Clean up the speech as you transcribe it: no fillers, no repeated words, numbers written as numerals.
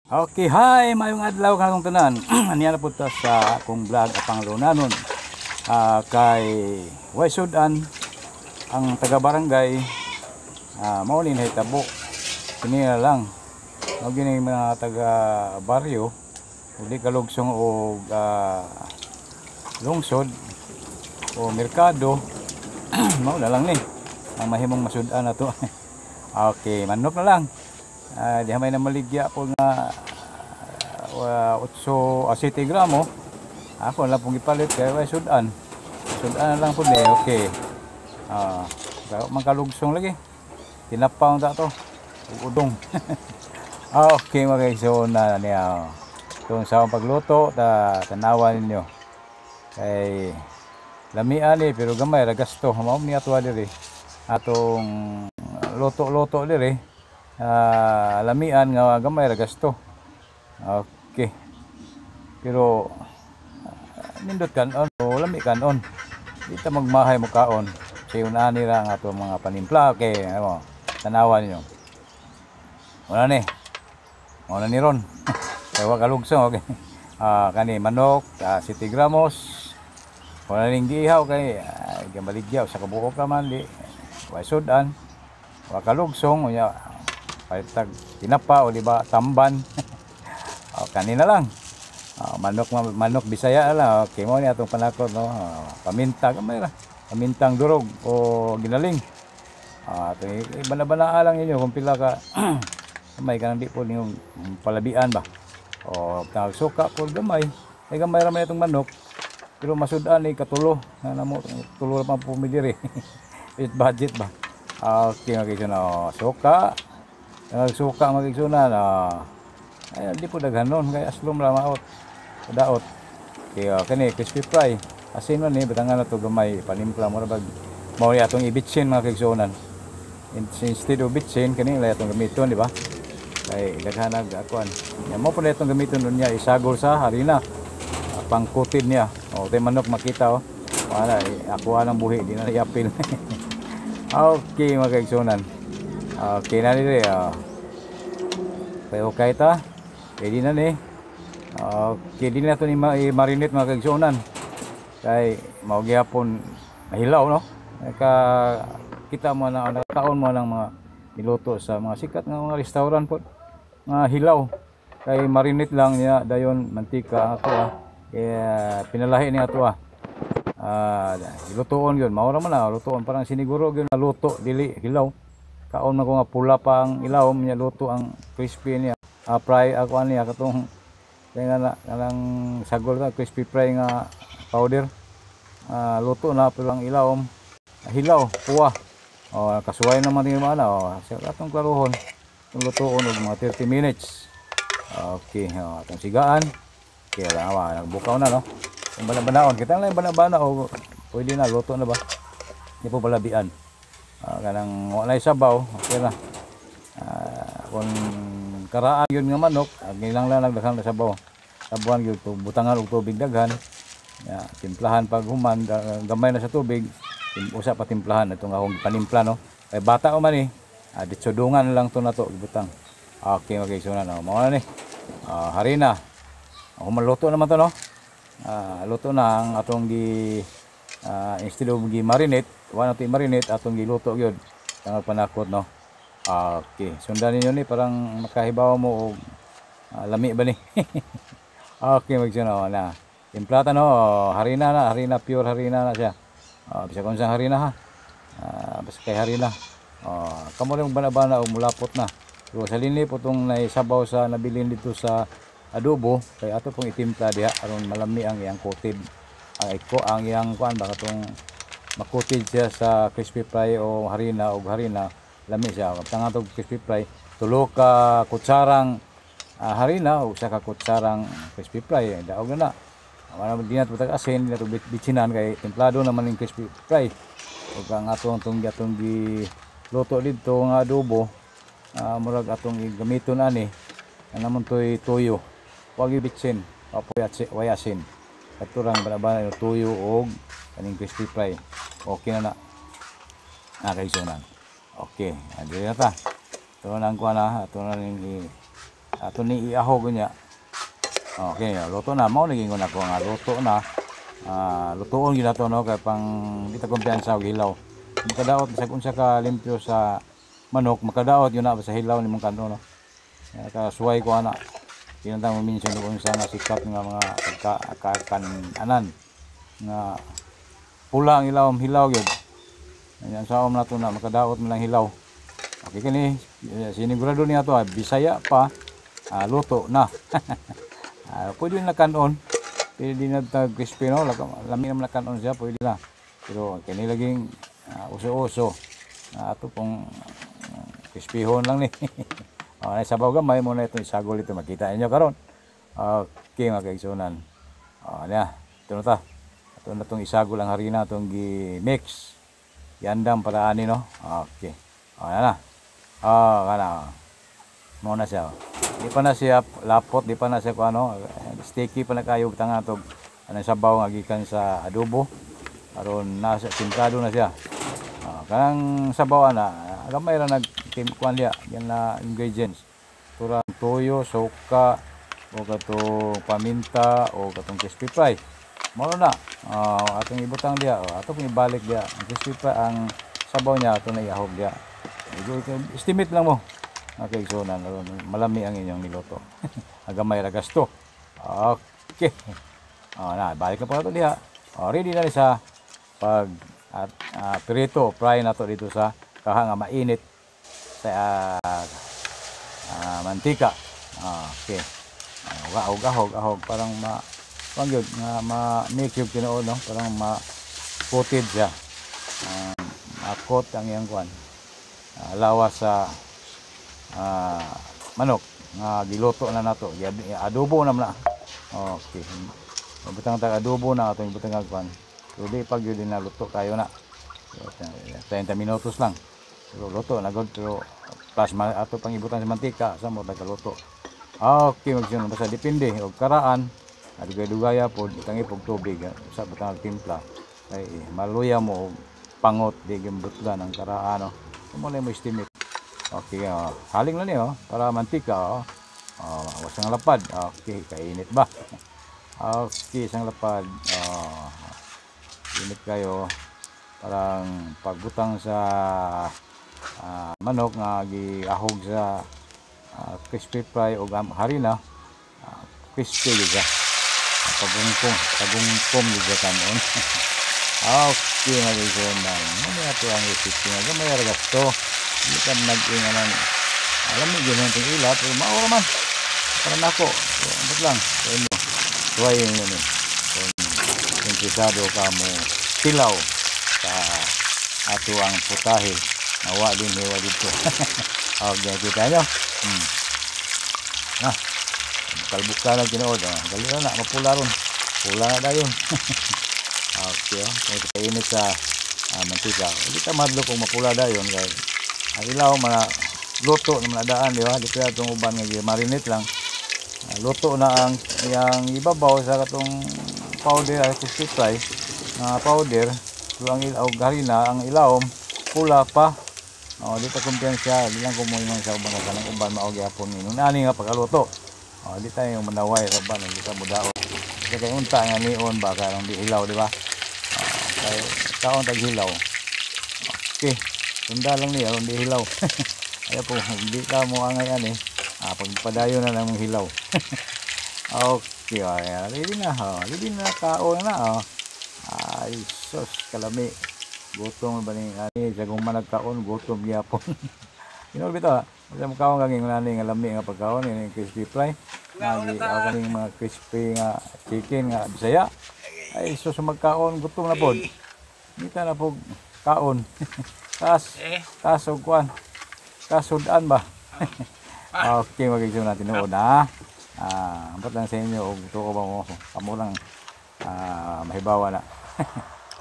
Okay, hi, maayong adlaw kanatong tanan. Aniya na po ta sa akong vlog apang lunanon. Kay way sudan ang taga barangay, mao ni nahitabo. Kini na lang. Mao gini mga taga baryo ug di kalugsong og lungsod o merkado, mao na lang ni ang mahimong masud-an nato. Okay, manok na lang. Diha may namaligya po nga 8 7 gramo. Ako lang pong ipalit kay way sudan. Sudan na lang po ni. Okay. Man kalugsong lagi. Tinapa ta to. Ug udong. Okay, mga so na niya. Kung sa akong pagluto, ta tanawan ninyo. Kay lamian ni pero gamay ra gasto. Mao ni ato diri. Atong luto-luto diri. Lamian nga gamay ra gasto. Okay. Pero nindot kan-on o lami kan-on. Di ta magmahay mo kaon. Sayon ani ra ang atong mga panimpla. Okay, ano, tanawan ninyo. Wala ni. Wala ni ron. Kaya wa kalugsong, okay. Kani manok, 7 gramos. Wala ning gihaw kay gamaligyaw sa kabuok ra man di. Way sudan. Wa kalugsong unya palitag tinapa o di ba tamban. Oh, kanina lang. Manok manok Bisaya lang. Okay, mo ni atong panakot, no. Paminta gamay ra. Pamintang durog o ginaling. Uh, bana-bana lang ninyo kung pila ka gamay kanang di po ninyong palabian ba. O tawag suka po gamay. Ay gamay ra man itong manok. Pero masud-an ni katulo. Na namo tulo ra man po mi diri. With budget ba. Okay, mga kaigsunan. Oh, suka. Suka, mga kaigsunan. Ay, di po daghanon kay aslom ra maot. Daot. Okay, kani crispy fry. Asin man ni batangan na to gamay panimpla mo ra bag mao ni atong ibitsin, mga kaigsunan. Instead of bitsin kani lang atong gamiton, di ba? Kay daghan nag akuan. Ya mo po na itong gamiton nun niya isagol sa harina. Pangkutid niya. O tay manok makita oh. Wala eh, ako ang buhi di na iapil. Okay, mga kaigsunan. Okay na diri. Okay, okay ta. Ready na ni. Okay, di na to ni i-marinate, mga kaigsunan. Kay mao gyapon mahilaw, no. Ka kita mo na nakaon mo ng mga niluto sa mga sikat nga mga restaurant po. Mga hilaw. Kay marinate lang niya dayon mantika ako ah. Kaya pinalahi niya ato ah. Lutoon yun. Mao ra man na lutoon parang siniguro gyud na luto dili hilaw. Kaon man ko nga pula pa ang ilawom niya, luto ang crispy niya. Fry ako niya katong kaya nga na kanang sagol ka crispy fry nga powder. Luto na pero ang ilawom hilaw, puwa. Oh, kasuway naman din ana oh. Sa atong klarohon, itong lutoon og mga 30 minutes. Okay, oh, atong sigaan. Okay, wala wa nagbukaw na, no. Ang bana-banaon, kita lang bana-bana o pwede na, luto na ba? Di po palabian. Kanang walay sabaw, okay na. Kung karaan yun nga manok, lang lang nagdaghang na sabaw. Sabawan gyud to, butangan og tubig daghan. Ya, timplahan pag human, gamay na sa tubig, usa pa timplahan itong akong panimpla, no. Kay bata ko man eh. Ditsudungan lang to na to ibutang. Okay, mga kaigsunan, no. Mao na ni. Harina. Human luto naman to, no. Luto na ang atong gi instead of gi marinate, wala na to i-marinate, atong giluto gyud. Tangag panakot, no. Okay, sundan ninyo ni parang makahibaw mo og lami ba ni. Okay, magsuno na. Timplata, no, harina na, harina, pure harina na siya. Bisa kung saan harina ha. Basta kay harina. Kamo rin bana-bana og mulapot na. Pero sa linli po itong naisabaw sa nabilin dito sa adobo, kay ato pong itimpla diha aron malami ang iyang coated. Ang iko ang iyang kuan ba katong makutid siya sa crispy fry o harina og harina, lami siya. Tanga tog crispy fry, tulo ka kutsarang harina o usa ka kutsarang crispy fry, daog na na. Wala di na to asin, di na to bitsinan kay templado naman ning crispy fry. Ug ang atong tong atong gi luto didto nga adobo, murag atong gamiton ani ana man toy tuyo. Wag ibitsin, apoy way asin. Kato rang bana-bana yung tuyo og kaning crispy fry. Okay na na. Ah, kay sunan. Okay, adi na ta. Ito na ang kuha na. Ito na rin Ato ni iahog niya. Okay, luto na mao naging ako nga luto na. Lutoon gyud nato, no, kay pang di ta kumpiyansa og hilaw. Makadaot bisag unsa ka limpyo sa manok, makadaot yun na sa hilaw nimong kanon, no. Kaya kasuway ko ana. Tinatang mo mention og unsa nga sikat nga mga pagka kananan nga pula ang ilawom, hilaw gyud. Ayan, sa na to na makadaot man lang hilaw. Okay kani sinigurado niya to, Bisaya pa, luto na. Pwede na kanon. Pwede na ta crispy, no, lami naman na kanon siya, pwede na. Pero kini laging uso-uso. Ato pong crispyhon lang ni. Oh, na sabaw gamay mo na itong isagol ito, makita ninyo karon. Okay, mga kaigsunan. Oh, niya, ito na ta. Ito na itong isagol ang harina itong gi-mix. Yandang para ani, no. Okay. Oh, na na. Oh, kana. Mo na siya. Di pa na siya lapot, di pa na siya kung ano, sticky pa na kayo tanga to anong sabaw nga gikan sa adobo. Aron nasa timplado na siya. Kanang sabaw ana, gamay ra nag kuan diya, yan na ingredients. Turang toyo, suka, o katong paminta o katong crispy fry. Mao na. Atong ibutang diya, o, ato pong ibalik diya. Ang crispy fry, ang sabaw niya ato na iahog diya. Estimate lang mo. Okay, so na malami ang inyong niluto. Gamay ra gasto. Okay. Oh, na balik na po nato diha. Oh, ready na ni sa pag at prito, fry na to dito sa kaha nga mainit sa mantika. Okay. Ahog, ahog, ahog parang ma kuan gyud nga ma-mix yung tinuod, no, parang ma coated siya. Makot ang iyang kuan. Lawas sa manok nga giluto na nato. Adobo na man na. Okay. Butang tag adobo na atong ibutang ang kuan. Pero di pag yun na luto kayo na. So, 30 minutos lang. Pero luto na gud, pero plus ato pang ibutang sa mantika sa mo nagkaluto. Okay, magsunod basta depende og karaan. Dugay-dugaya pod itang ipog tubig sa butang timpla. Kay maluya mo og pangot, di gimbutlan ang karaan, no. Mo na mo estimate. Okay, haling lang niyo para mantika, oh. Oh, wasang lapad. Okay, kainit ba? Okay, isang lapad. Oh, init kayo. Parang pagbutang sa manok nga giahog sa crispy fry o harina, crispy gyud siya. Pagungkong, pagungkong gyud siya kanon. Okay, mga kaigsuonan. Mo ato ang recipe nga gamay ra gasto. Hindi ka nag-inga ng alam mo gyud itong ila, pero mao ra man. Para nako. So, ambot lang sa inyo. Try ninyo ni. Kung interesado ka mo tilaw sa ato ang putahe. Nawa din hiwa dito. Okay, kita nyo. Na. Kalbuk ka lang tinuod. Oh. Dali na na, mapula ron. Pula na dayon. Okay, oh. Kung kainit sa mantika. Hindi ka madlo kung mapula dayon kay ang ilaw mga luto na mga daan, di ba? Di kaya itong uban nga marinate lang. Luto na ang yang ibabaw sa katong powder ay crispy fry nga powder. Pero ang ilaw harina, ang ilawom pula pa. Oh, di ta kumpiyansa, di lang kumuingon sa uban ka kanang uban mao gyapon ingon ani nga pagkaluto. Oh, di tayo manaway sa uban, di ta mudaot. Kasi kay unta nga nion ba karong di hilaw, di ba? Kay kaon tag hilaw. Okay. Tunda lang niya aron di hilaw. Ayaw po, hindi ka mo angay ani. Pagpadayon na ng hilaw. Okay, ay, ready na. Oh, ready na kaon na. Oh. Ay, sus, kalami. Gutom ba ni ani sa kung managkaon, gutom gyapon. Ino bitaw. Sa makaon kang ingon ani nga lami nga pagkaon ini crispy fry. Nga kaning mga crispy nga chicken nga Bisaya. Ay sus, magkaon gutom na pod. Ngita na pog kaon. Tas tas og kuan. Kasudan ba? Okay, magiging natin noon ha. Ambot lang sa inyo og tuo ba mo. Kamo lang mahibawa na.